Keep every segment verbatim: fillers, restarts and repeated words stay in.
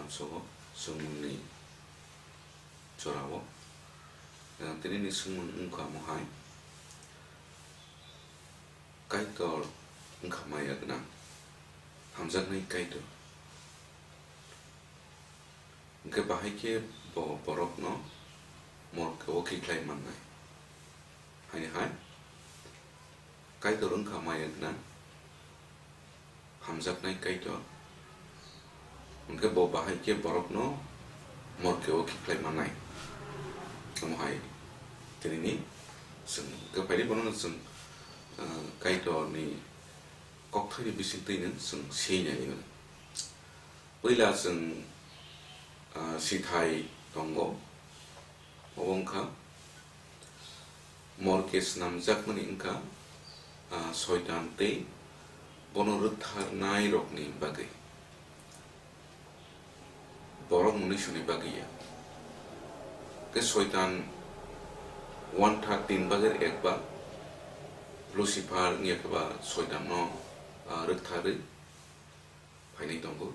Sobo swngmungni jorao, eh, tinini swngmung wngkha mohai, Kaitor wngkha maya gwnang, hamjaknai Kaitor. Hwnkhe bahai khe bo borokno morke o khiklai mannai? Haini hai, Kaitor wngkha maya gwnang, hamjaknai Kaitor. Hwnkhe bo bahai khe borokno morke o khiklai mannai? Omo hai tinini swngmung. Hwnkhe phaidi bono chwng, ah, Kaitorni kokthaini bisingtwino chwng seinai. Puila chwng, ah, sithai tongo, obo wngkha morke swnamjakmani wngkha, ah, Soitan tei bono rwktharnairokni bagwi, borok mwnwisoni bagwi ya. Khe Soitan one third, tin bagir ek ba, Lucifer wngya khe ba Soitanno, ah, rwktharwi phainai tongo.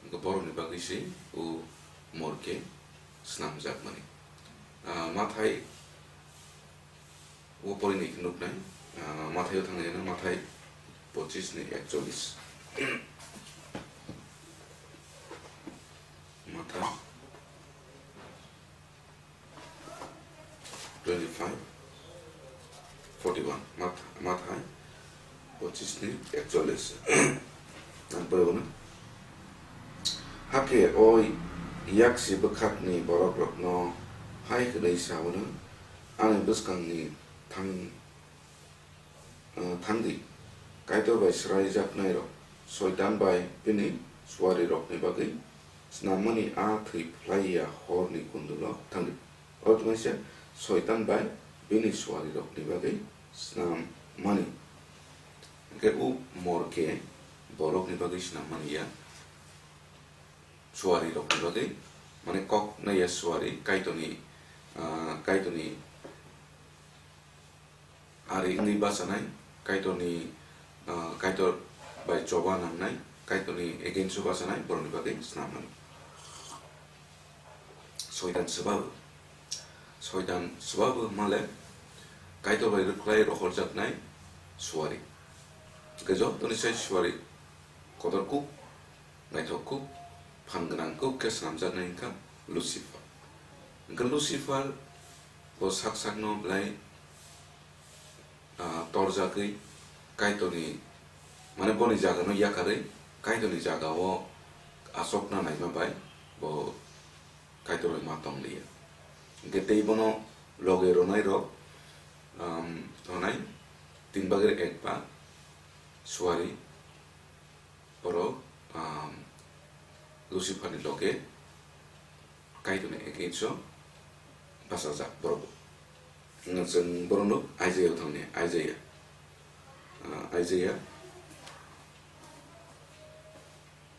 Hwnkhe borokni bagwi se o morke swnamjakmani. Ah, Mathai o porinai khe nuknai, ah, Mathai o thangnai, Mathai pochis ni ekchollis. Mathai twenty-five, forty-one, Math-, Mathai pochis ni ekchollis. Ang pore bono. Hakhe o yaksi bwkhakni borokrokno hai hwnwi saono, "Ani bwskangni thang-, ah, thangdi, Kaitor bai swraijaknairok, Soitan bai bini suarirokni bagwi snammani a thwi phlai ya horni kundulo thangdi." Oro tongmani se Soitan bai bini suarirokni bagwi snammani. Hwnkhe o morke borokni bagwi snammani ya, suarirokni bagwi, mane kok nai ya suari, Kaitorni, ah, Kaitorni ari wngwi bachanai, Kaitorni, ah, Kaitor bai choba nangnai, Kaitorni against o bachanai borokni bagwi snammani. Soitan swbabo, Soitan swbabo male Kaitor bai rwkhlai rohorjaknai suari. Hwnkhe jotoni sai suari kotor kuk, naithok kuk, phan gwnang kuk khe swnamjaknai wngkha Lucifer. Hwnkhe Lucifer bo sak sakno belai, ah, torjagwi Kaitorni, mane boni jagano yakarwi Kaitorni jagao achokna naima bai bo Kaitor bai ma tong liya. Hwnkhe tei bono loge rwnairok, um, tongnai tin bagir ek ba suari borok, um, Luciferni loge Kaitorni against o bachajak borok. Chwng borokno Isaiah o thangni, Isaiah, ah, Isaiah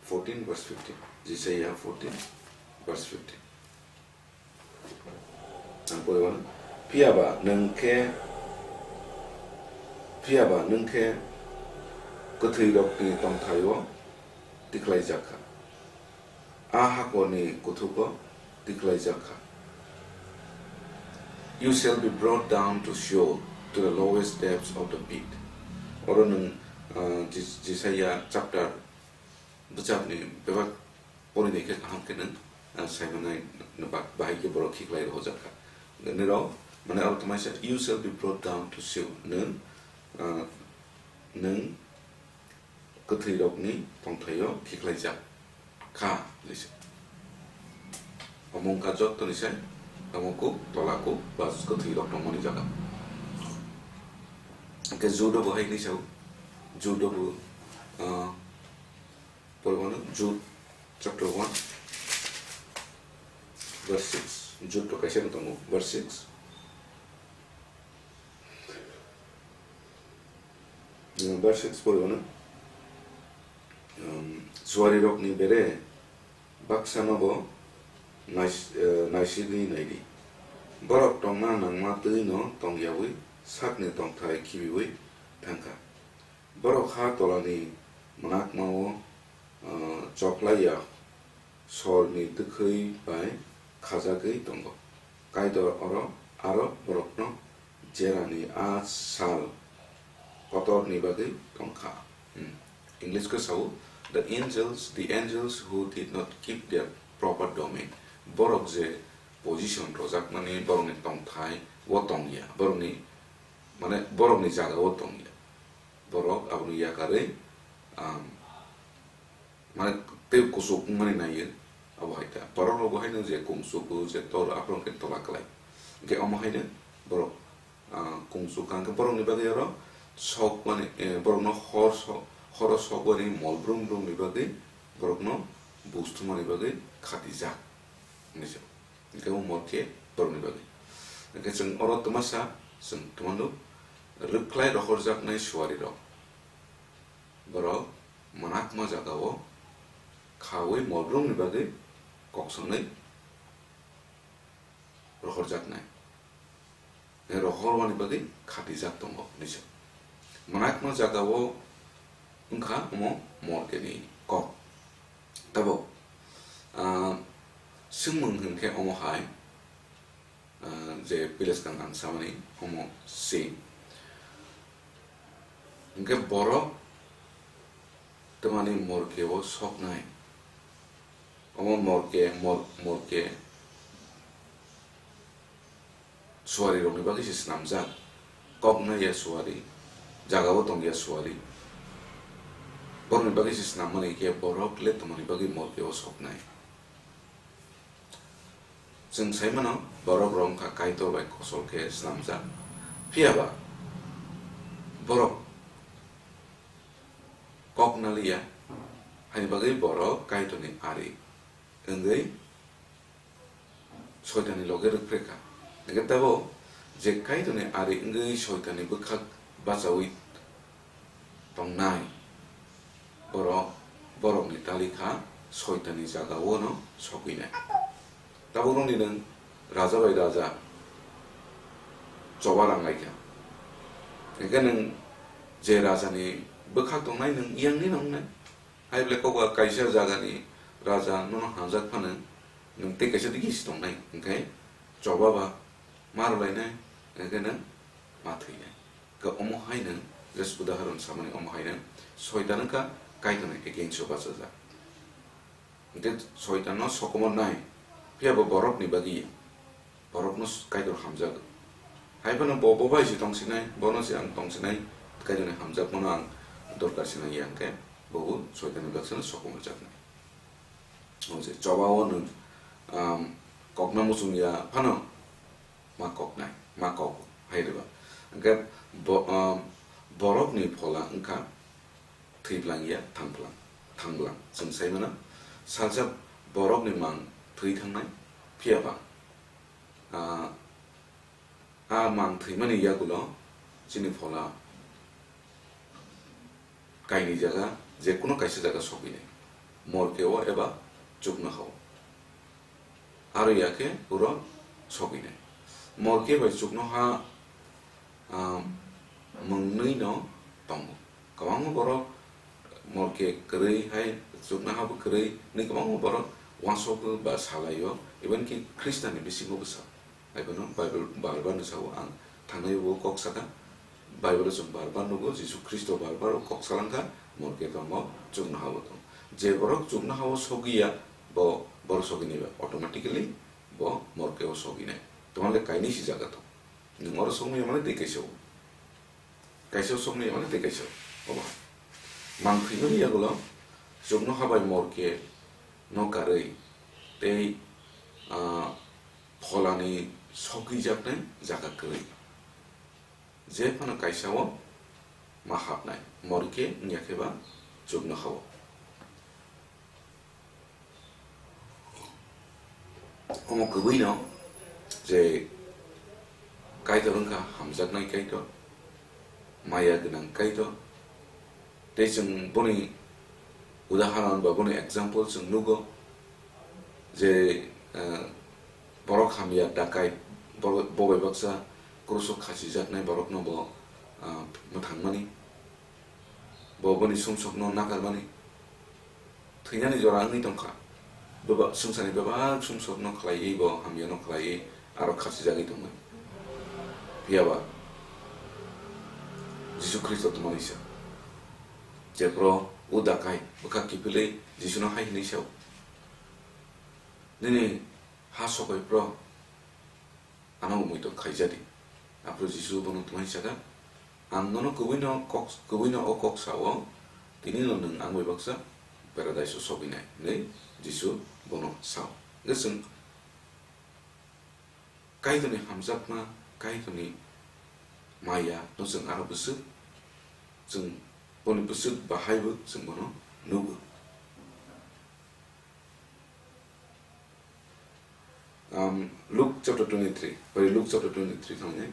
fourteen verse fifteen, Isaiah fourteen verse fifteen. Ang pore mano. Phiya ba nwng khe, phiya ba nwng khe kwthwirokni tongthai-o tikhlaijak kha, a hakorni kuthuko tikhlaijak kha. You shall be brought down to Sheol, to the lowest depths of the pit. Oro nwng, ah, Jis-, Jisaiya chapter bwchapni bebak porinai khe kaham khe nwng, ah, saimanai ba-, bahai khe borok khiklai rohorjak kha. Nirok, mane oro tongmani se, "You shall be brought down to Sheol." Nwng, ah, nwng kwthwirokni tongthaio khiklaijak kha, hinwi se. Omo wngkha jottoni sai, omo kuk, tola kuk, ba kwthwirok tongmani jaga. Hwnkhe Jude bo hai hinwi sao, Jude bo, ah, Pore mano Jude chapter one, verse six. Jude to kaisa no tongo, verse six. Hmm, verse six pore mano, um, suarirokni bere baksano bo nais-, eh, naisigwi naidi. Borok tongna nangma twi no tongyawi sakni tongthai khibiwi thangkha. Borok ha tolani mwnakmao, ah, chokhlai ya sorni dwkhwi bai khajagwi tongo. Kaitor oro aro borokno jerani a sal kotorni bagwi tongkha. Hmm. English khe sao, "The angels, the angels who did not keep their proper domain." Borok je position rojakmani, borokni tongthai o tongya, borokni, mane, borokni jaga o tongya. Borok aboni yakarwi, um, mane, tei kuchuk wngmani naiyo, abo hai ta. Borok rok bo haino je kung chugo, je tor, aphuru khe tola klai. Hwnkhe omo haino borok, ah, kung chuk kha, hwnkhe borokni bagwi oro sok mani, eh, borokno hor sok, horo sok mani mol brum brumni bagwi borokno buj thumani bagwi khatijak hinwi sa. Hwnkhe o morke borokni bagwi. Hwnkhe chwng oro twmasa, chwng twmano rwkhlai rohorjaknai suarirok. Borok mwnakma jagao khaui mol brumni bagwi koksongnai rohorjaknai. Rohorwani bagwi khatijak tongo hinwi sa. Mwnakma jagao wngkha omo morkeni kok. Tabuk, ah, swngmung hwnkhe omo hai, ah, je pileskang ang samani omo se. Hwnkhe borok twmani morke o soknai. Omo morke, mor-, morke suari rokni bagwi se swnamjak. Kok naiya suari, jagao tongya suari. Borokni bagwi se swnam mani khe borok le twmani bagwi morke o soknai. Chwng sai mano, borok rok wngkha Kaitor bai kosol khe swnamjak. Phiya ba borok kok naliya, haini bagwi borok Kaitorni ari wngwi Soitanni loge rwkphre kha. Hwnkhe tabuk je Kaitorni ari wngwi Soitanni bwkhak bachaui tongnai borok, borokni talikha Soitanni jagao no sogwinai. Tabuk rwngni nwng raja bai raja choba rang lai kha. Hwnkhe nwng je rajani bwkhak tongnai nwng yangni no wngnai. Hai bwle kokba kaisa jagani raja nono hamjak phano nwng tei kaisa digi se tongnai, hwnkhe choba ba ma rwlainai, hwnkhe nwng ma thwinai. Khe omo hai nwng just udahoron samani, omo hai nwng Soitan wngkha Kaitorni against o bachajak. Hwnkhe Soitanno sokomornai, phiya bo borokni bagwi borokno Kaitor hamjago. Hai phano bo, bo bai se tongsinai, bono se ang tongsinai, Kaitorni hamjakmano ang dorkar sinai ya hwnkhe, bo bo Soitanni baksano sokomorjaknai. O je choba o nwng, um, kokna muchung ya phano ma koknai, ma kok hai rwba. Hwnkhe bo, um, borokni phola wngkha thwi blang ya thang blang, thang blang. Chwng sai mano, salsa borokni mang thwi thangnai, phiya ba, ah, a mang thwimani yagulo chini phola kainwi jaga, je kuno kaisa jaga sogwinai, morke o eba chuknoha o. Aro ya khe uro sogwinai. Morke bai chuknoha, ah, mwngnwi no tongo. Kwbangma borok morke kwrwi hai chuknoha bo kwrwi hwnwi kwbangma borok uansukgo ba salaio, even ki Khristanni bisingo bwsa. Hai phano Bible bar bar no sao ang, thangnai bo kok saka. Bible o chwng bar bar nugo, Jisu Khristo bar bar o kok salangkha, morke tongo, chuknoha bo tongo. Je borok chuknoha o sogwi ya, bo, borok sogwi nai ba, automatically bo morke o sogwi nai. Tongmani le kainwi si jaga tong. Nwng oro sogwi mani tei kaisa o. Kaisa o sogwi mani tei kaisa o. Obo. Mang thwimani yagulo chuknoha bai morke no karwi tei, ah, pholani sogwijaknai jaga kwrwi. Je phano kaisa o ma hapnai, morke wngya khe ba chuknoha o. Omo kwbwi no je Kaitor wngkha hamjaknai Kaitor, maya gwnang Kaitor. Tei chwng boni udaharon ba boni example chwng nugo je, eh, borok hamya dakai, bo-, bo bai baksa kruso khasijaknai borokno bo, ah, mwthangmani, bo boni sumsokno nakarmani, thwinani jora wngwi tongkha. Beba-, swngcharni bebak sumsokno khlaiwi bo hamyano khlaiwi aro khachijagwi tongmani. Phiyaba Jisu Khristo tongmani sa, jephru uda kai bwkha kiphilwi Jisuno hai hwnwi sa-o, "Nini ha sokoi phro ano muitor khaijadi." Aphuru Jisu bono tongmani saka, "Ang nono kwbwino kok, kwbwino o kok sa-o, tinino nwng ang bai baksa paradise-o sogwinai," hwnwi Jisu bono sa-o. Hwnkhe chwng Kaitorni hamjakma, Kaitorni maya no chwng aro bwswk, chwng boni bwswk bahaibo chwng bono nugo. Um, Luke chapter twenty-three, bai Luke chapter twenty-three thangni.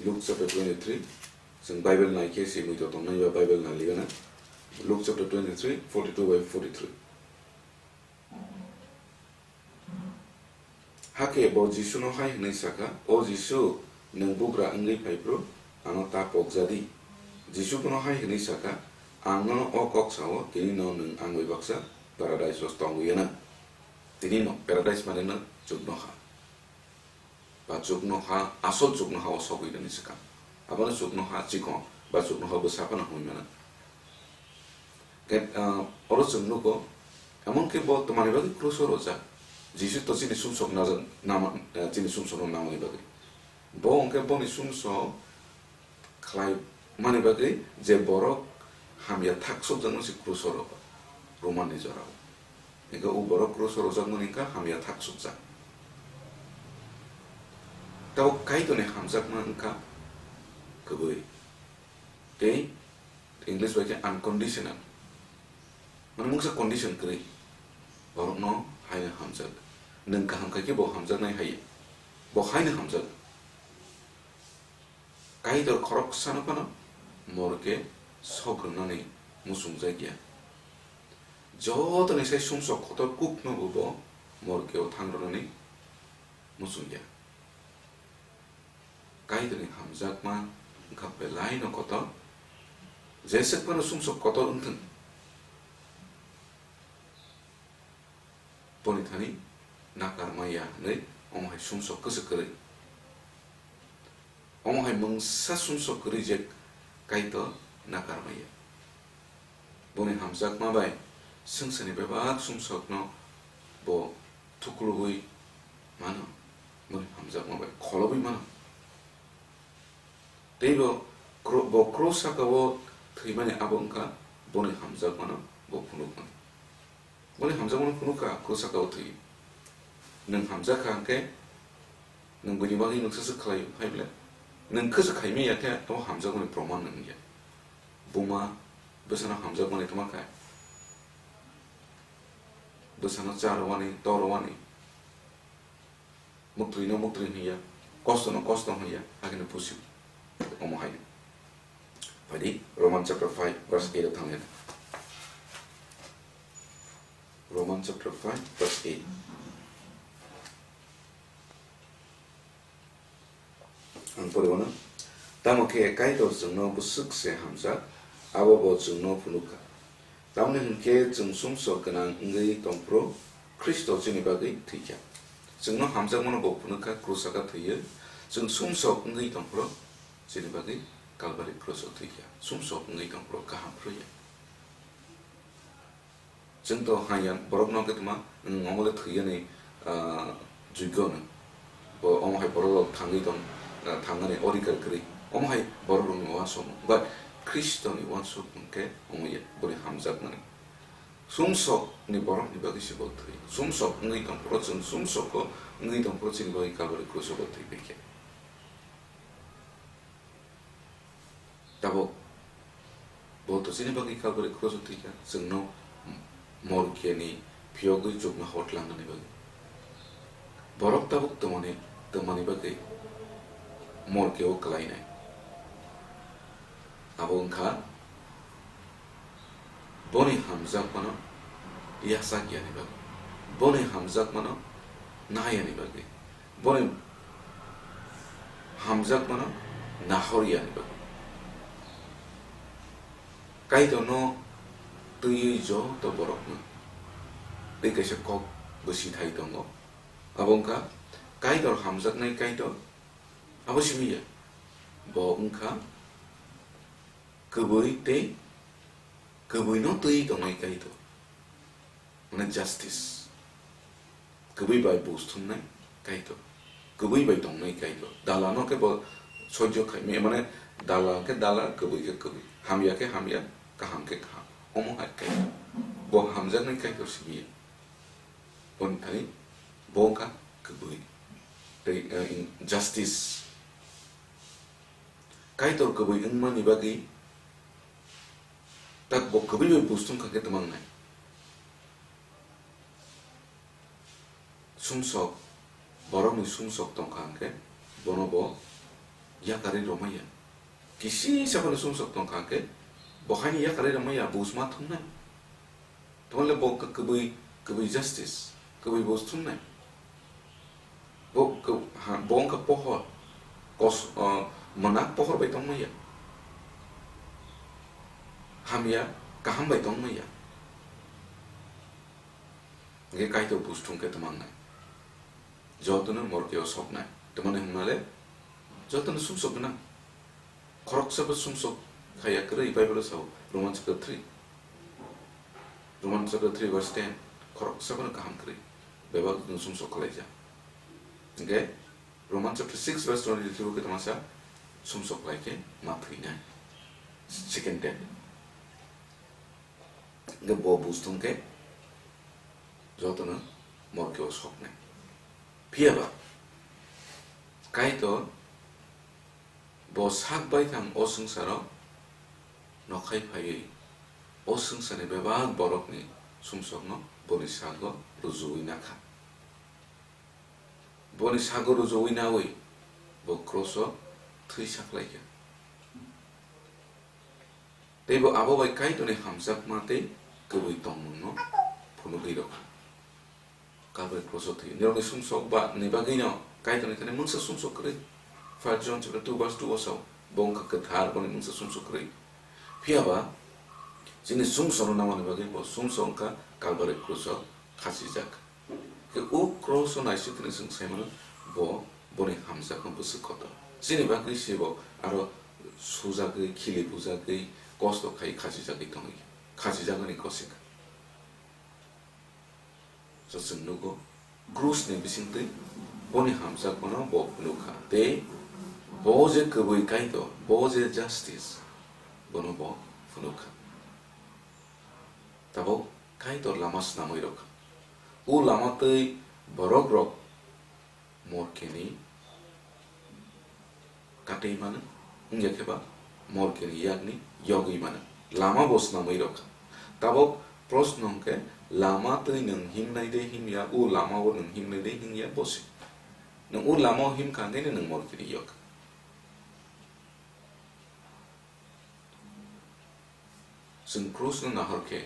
Luke chapter twenty-three, chwng Bible nai khe simi to tongnai ba Bible nai ligana. Luke chapter twenty-three, forty-two by forty-three. Hakhe bo Jisuno hai hwnwi saka, "O Jisu, nwng bugra wngwi phai phru ano ta pokjadi." Jisu bono hai hwnwi saka, "Ang nono o kok sao, tini no nwng ang bai baksa paradise-o tongwi anw." Tini no paradise mane no chuknoha. Ba chuknoha, asol chuknoha o sogwi rwni swkang. Abono chuknoha chikon ba chuknoha bwsa phano hwnwi mano. Ke, ah, oro chwng nugo, emon khe bo twmani bagwi kruso rwjak. Jisu to chini sumsok naja-, nama, eh, chini sumsokno namani bagwi. Bo hwnkhe boni sumsok khlai mani bagwi je borok hamya thak sukjakno se kruso rw-, rwmani jorao. Hingkhe o borok kruso rwjakmani wngkha hamya thak sukjak. Tabuk Kaitorni hamjakma wngkha kwbwi. Tei English bai khe unconditional. Mane mungsa condition kwrwi. Borokno haino hamjak. Nwng kaham khai khe bo hamjaknai hai. Bo haino hamjak. Kaitor khoroksano phano morke sok rwnani muchungjak ya. Jotoni sai sumsok kotor kukno bo bo morke o thang rwnani muchung ya. Kaitorni hamjakma wngkha belaino kotor, jeswk phano sumsok kotor wngthwng. Boni thani nakar maya hwnwi omo hai sumsok kwchwk kwrwi. Omo hai mungsa sumsok kwrwi je Kaitor nakar maya. Boni hamjakma bai swngcharni bebak sumsokno bo thuklubwi mano, boni hamjakma bai kholobwi mano. Tei bo kro-, bo kros saka-o thwimani abo wngkha boni hamjakmano bo phunukmani. Boni hamjakmano phunukha kros saka-o thwi. Nwng hamjakha hwnkhe nwng buini bagwi nwng swswk khlai phai ble. Nwng kwchwk khaimaya khe abo hamjakmani proman nwng ya. Buma bwsano hamjakmani twma kha. Bwsano cha rwani, to rwani. Muktwino muktwi hwnya, kostono kosto hwnya, hakhe no pusi omo hai. Phaidi Roman chapter five verse eight o thangya. Roman chapter five verse eight. Ang poriwano, tamo khe Kaitor chwngno bwswk se hamjak, abo bo chwngno phunukha. Tamoni hwn khe chwng sumsok gwnang wngwi tongphuru Khristo chini bagwi thwikha. Chwngno hamjakmano bo phunukha, krusa kha thwiwi. Chwng sumsok wngwi tongphuru chini bagwi Kalbari kruso thwikha. Sumsok wngwi tongphuru kaham phruya. Chwng to haiya borokno khe tma, mm, omo le thwiyani, ah, juigwno. Bo omo hai borok rok thangwi tong, ah, thangmani odhikar kwrwi. Omo hai borok rokni uansukmung. But Khristoni uansukmung khe omo ya, boni hamjakmani. Sumsokni borokni bagwi se bo thwi. Sumsok wngwi tongphuru chwng sumsokgo wngwi tongphuru chini bagwi Kalbari kruso bo thwi paikha. Tabuk bo to chini bagwi Kalbari kruso thwikha, chwngno morkeni phiyogwi chuknohao tlangnani bagwi. Borok tabuk tongmani, tongmani bagwi morkeo kwlainai. Abo wngkha boni hamjakmano yachak yani bagwi, boni hamjakmano nayani bagwi, boni hamjakmano nahor yani bagwi. Kaitorno twiwi joto borokno tei kaisa kok bwsithai tongo. Abo wngkha Kaitor hamjaknai Kaitor. Abo simi ya. Bo wngkha kwbwi tei kwbwino twiwi tongnai Kaitor. Mane justice. Kwbwi bai buj thumnai Kaitor. Kwbwi bai tongnai Kaitor. Dalano khe bo soijo khai, mane dalal khe dalal, kwbwi khe kwbwi. Hamya khe hamya, kaham khe kaham. Omo hai Kaitor. Bo hamjaknai Kaitor simi ya. Boni thani bo wngkha kwbwi. Tei, eh, justice. Kaitor kwbwi wngmani bagwi tak bo kwbwi bai buj thumkha khe twmangnai. Sumsok, borokni sumsok tongkha hwnkhe bono bo yakarwi rwmaya. Kisi saphano sumsok tongkha hwnkhe bo haino yakarwi rwmaya, buj ma thumnai. Tongole bo khe kwbwi, kwbwi justice, kwbwi buj thumnai. Bo kw-, ha, bo wngkha pohor, kos-, o, mwnak pohor bai tongmaya. Hamya, kaham bai tongmaya. Hingke Kaitor buj thumkhe twmangnai. Jotono morkeo soknai. Twmani hwnmale jotono sumsok gwnang. Khoroksabo sumsok khaiya kwrwi, Bible-o sao, Roman chapter three. Roman chapter three verse ten, khoroksabono kaham kwrwi, bebak no sumsok khlaijak. Hingke Roman chapter six verse twenty-three bo khe tongmasa, sumsok khlai khe ma thwinai. Second death. Hingke bo buj thumkhe jotono morkeo soknai. Phiyaba Kaitor bo sak baithang o swngcharo nokhai phaiwi o swngcharni bebak borokni sumsokno boni sago rujuwi nakha. Boni sago rujuwi nawi bo kroso thwi saklaikha. Tei bo abo bai Kaitorni hamjakma tei kwbwi tongmungno phunugwi rwkha. Kalvari kroso thwi. Nirokni sumsok ba ni bagwino Kaitorni thani mungsa sumsok kwrwi. First John chapter two verse two o sao, bo wngkha kwthar, boni mungsa sumsok kwrwi. Phiyaba chini sumsokno namani bagwi bo sumsok wngkha Kalvari kroso khachijak. Khe o kroso naisitini chwng saimano bo boni hamjakma bwswk kotor. Chini bagwi se bo aro sujagwi, khili bujagwi, kosto khai khachijagwi tongwi, khachijagmani gosik. So chwng nugo, krusni bisingtwi boni hamjakmano bo phunukha, tei bo je kwbwi Kaitor, bo je justice, bono bo phunukha. Tabuk Kaitor lama snamwi rwkha. O lama twi borok rok morkeni katwi mano, wngya khe ba morkeni yakni yogwi mano. Lama bo snamwi rwkha. Tabuk proshno hwnkhe, lama twi nwng himnai de himya, o lama o nwng himnai de himya, bo se. Nwng o lama o himkha hwnkhe nwng morkeni yok. Chwng krusno nahor khe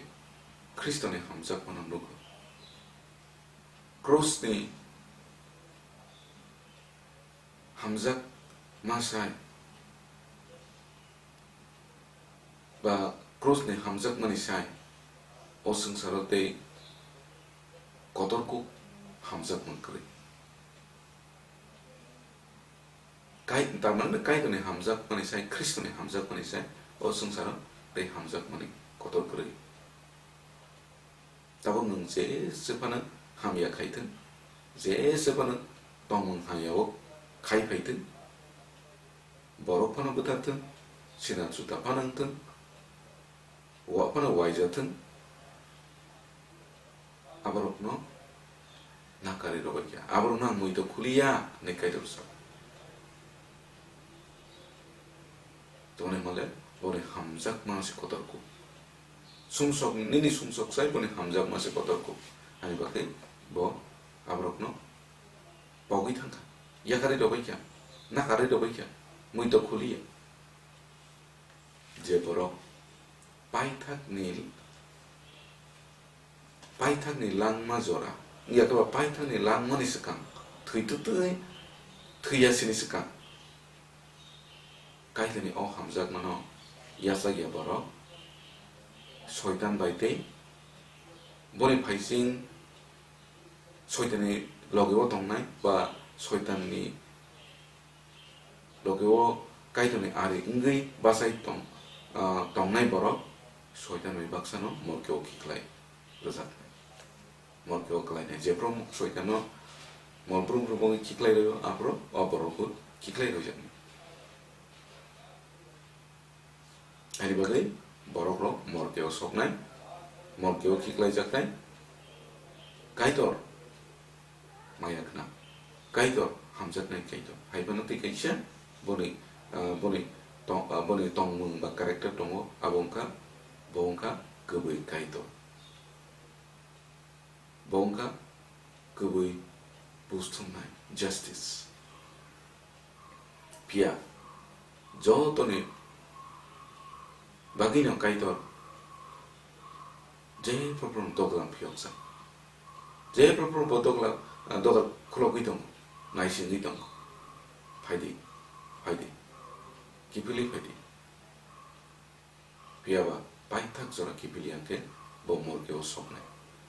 Khristoni hamjakmano nugo. Krusni hamjakma sai ba krusni hamjakmani sai o swngcharo tei kotor kuk hamjakma kwrwi. Kai-, tamni hwnwi Kaitorni hamjakmani sai, Khristoni hamjakmani sai, o swngcharo tei hamjakmani kotor kwrwi. Tabuk nwng jesa phano hamya khai thung, jesa phano tongmung hamya o khai phai thung, borok phano bwthar thung, sina juta phano wng thung, wa phano waija thung, aborokno nakarwi rwbaikha. Aborokno ang muitok khuliya, hinwi Kaitor sa. Tongni mole boni hamjakma se kotor kuk. Sumsok, nini sumsok sai boni hamjakma se kotor kuk. Ani bagwi bo aborokno pogwi thangkha. Yakarwi rwbaikha, nakarwi rwbaikha, muitok khuliya. Je borok paithakni, paithakni langma jora, yakhe ba paithakni langmani swkang thwi twtwi thwiya sini swkang, Kaitorni o hamjakmano yachakya borok Soitan bai tei boni phaising Soitanni logeo tongnai ba Soitanni logeo Kaitorni ari wngwi bachai tong, ah, tongnai borok Soitan bai baksano morkeo khiklai rwjaknai. Morkeo kwlainai. Jephru Soitanno mol brum brum wngwi khiklai rwio, aphuru o borokbo khiklai rwjaknai. Ani bagwi borokrok morkeo soknai, morkeo khiklaijaknai. Kaitor maya khna, Kaitor hamjaknai Kaitor. Hai phano tei kaisa boni, ah, boni tong-, ah, boni tongmung ba character tongo, abo wngkha, bo wngkha kwbwi Kaitor. Bo wngkha kwbwi buj thumnai, justice. Phiya jotoni bagwino Kaitor jephru phru doglam phiyokjak. Jephru phru bo dogla, ah, dogar khulogwi tongo, naisingwi tongo. Phaidi, phaidi, kiphilwi phaidi. Phiya ba paithak jora kiphilya hwnkhe bo morkeo soknai.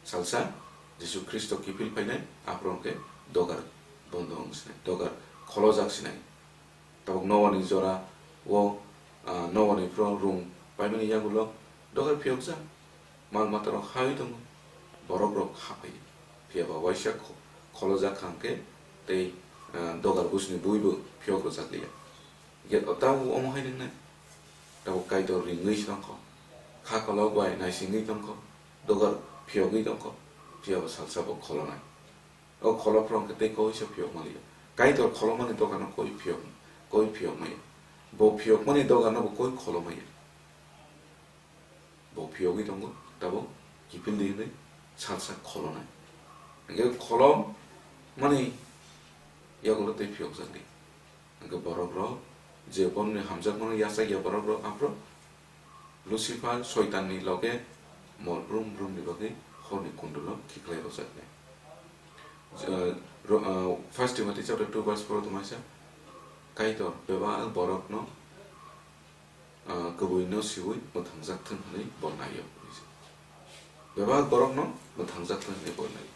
Salsa Jisu Khristo kiphil phainai, aphuru hwnkhe dogar bondo wng sinai, dogar kholojak sinai. Tabuk Noani jora o, ah, Noani phuru rung paimani yagulo dogar phiyokjak, mal matarok hawi tongo, borokrok haphai. Phiya ba waisa kho-, kholojak kha hwnkhe tei, ah, dogar bujni buibo phiyok rwjak liya. Hwnkhe tabuk omo hai wngnai. Tabuk Kaitor ringwi se tongkho. Kha kolok bai naisingwi tongkho. Dogar phiyogwi tongkho. Phiya bo salsa bo kholonai. O kholophrok hwnkhe tei koisa phiyok maliya. Kaitor kholomani dogano koi phiyok, koi phiyok maya. Bo phiyokmani dogano bo koi kholomaya. Bo phiyogwi tongo, tabuk kiphil di hwnwi salsa kholonai. Hwnkhe kholomani yagulo tei phiyokjakdi. Hwnkhe borokrok je bomni hamjakmano yachakya borokrok aphuru Lucifer Soitanni loge mol brum brumni bagwi horni kundulo khiklai rwjaknai. Je, ro-, ah, First Timothy chapter two verse four o tongmani sa, Kaitor bebak borokno ah, kwbwino siwi mwthangjak thung hwnwi bo naio. Bebak borokno mwthangjak thung hwnwi bo naio.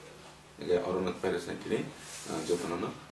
Hwnkhe oro no pairasnai tini, ah, jotono no